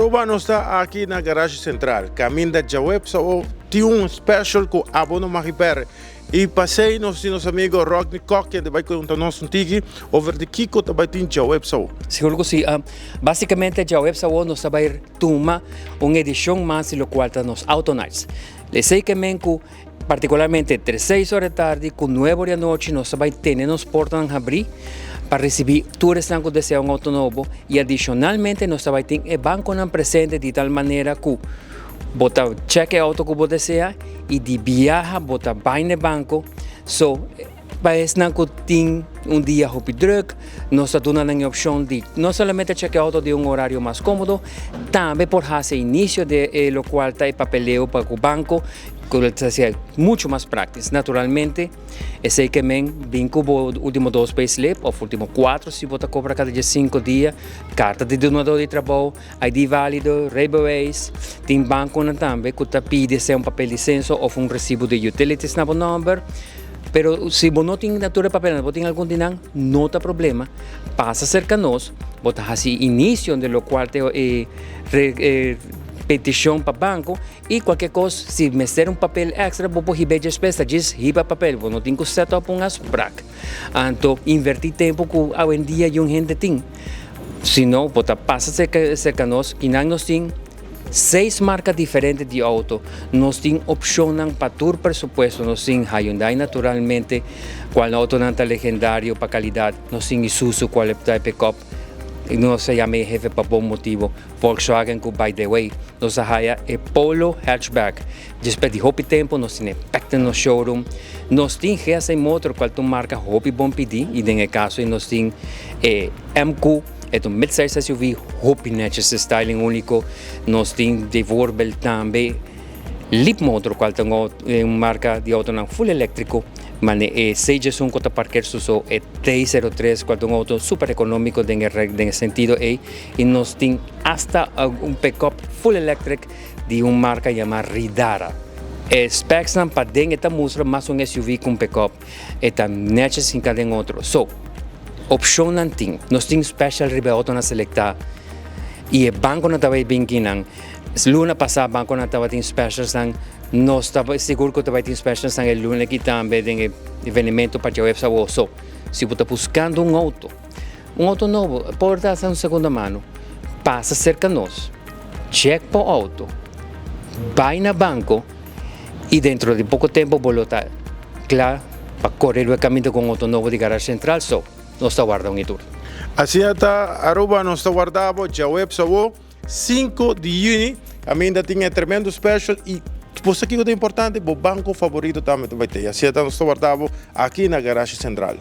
Aruba nos ta aki na Garage Central, caminda djaweps awo tin un special cu abo no mag perde. Y pasey nos tin nos amigo Rodney Kock kende bay conta nos un tiki over di kico ta bay tin djaweps awo. Sigur cu si. Basicamente djaweps awo nos ta bay tuma un edicion mas di locual ta nos Auto Nights. Esey ke men cu Partikularmente entre seis ora di tardi ku nuebe ora di anochi nos ta bai tene nos portanan habrí pa risibí tur esnan ku desea un outo nobo i adishonalmente nos ta bai tin e bankonan presente di tal manera ku bo ta chèk e outo ku bo desea i di biaha bo ta bai na e banko. So, pa esnan ku tin un dia hopi drùk nos ta duna nan e opshon di no solamente chèk e outo di un orario mas kómodo, tambe por hasi e inisio di e lokual ta e papeleo pa ku banko ku lo ta hasié muchu mas práktis. Naturalmente esei ke men bin ku bo último dos payslip òf último kuatro si bo ta kobra kada diesinku dia, karta di dunadó di trabou, ID válido, rijbewijs. Tin bankonan tambe ku ta pidi sea un papel di senso òf un resibo di utilities na bo nòmber. Pero si bo no tin tur e papelnan, bo tin algun di nan, no ta problema. Pasa serka nos, bo ta hasi inisio di lokual ta e petishon pa banko i kualke kos si mester un papel èkstra bo por hiba e despues, ta djis hiba papel, bo no tin ku sèt òp un afsprak. Anto invertí tempu ku awendia yun hende tin. Si no, bo ta pasa serka nos, kinan nos tin seis marka diferente di outo. Nos tin opshonnan pa tur presupuesto. Nos tin Hyundai naturalmente, kual outonan ta legendario pa kalidat. Nos tin Isuzu, kual ta e pickup. Nos ta yama e hefe pa bon motibo. Volkswagen ku by the way, nos a haya e Polo hatchback. Despues di hopi tempu nos tin e pek den nos showroom. Nos tin GSA Motor cual ta un marca hopi bon pidi y den e caso nos tin e MQ, e ta un midsize SUV hopi netjes, e styling unico. Nos tin bijvoorbeeld tambe Leapmotor cual ta un marca di autonan full electrico, mane e C diesun cu ta parker su so, e T03 cual ta un auto super economico den e sentido ey y nos tin hasta un pickup full electric di un marka yamá Ridara. E specsnan paden e ta mustra mas un SUV ku un pickup. E ta nètjes hinká den otro. So, opshonnan tin. Nos tin special riba e outonan selektá i e bankonan ta bai bin kinan. Luna pasá bankonan tabatin specialsnan. Nos ta sigur ku ta bai tin specialsnan e luna aki tambe den e evenemento pa djaweps awor. So, si bo ta buskando un outo, Un auto nobo por ta hasta un segunda mano. Pasa cerca nos, check bo auto, bay na banco y dentro di poco tempo bo lo ta cla pa core lo e caminda cu un auto nobo di Garage Central. So, nos ta warda un y tur. Asina ta Aruba, nos ta warda bo djaweps awo. 5 di juni caminda tin e tremendo special y bo sa kico ta importante? Bo banco favorito tambe ta bay tey. Asina ta nos ta warda bo aki na Garage Central.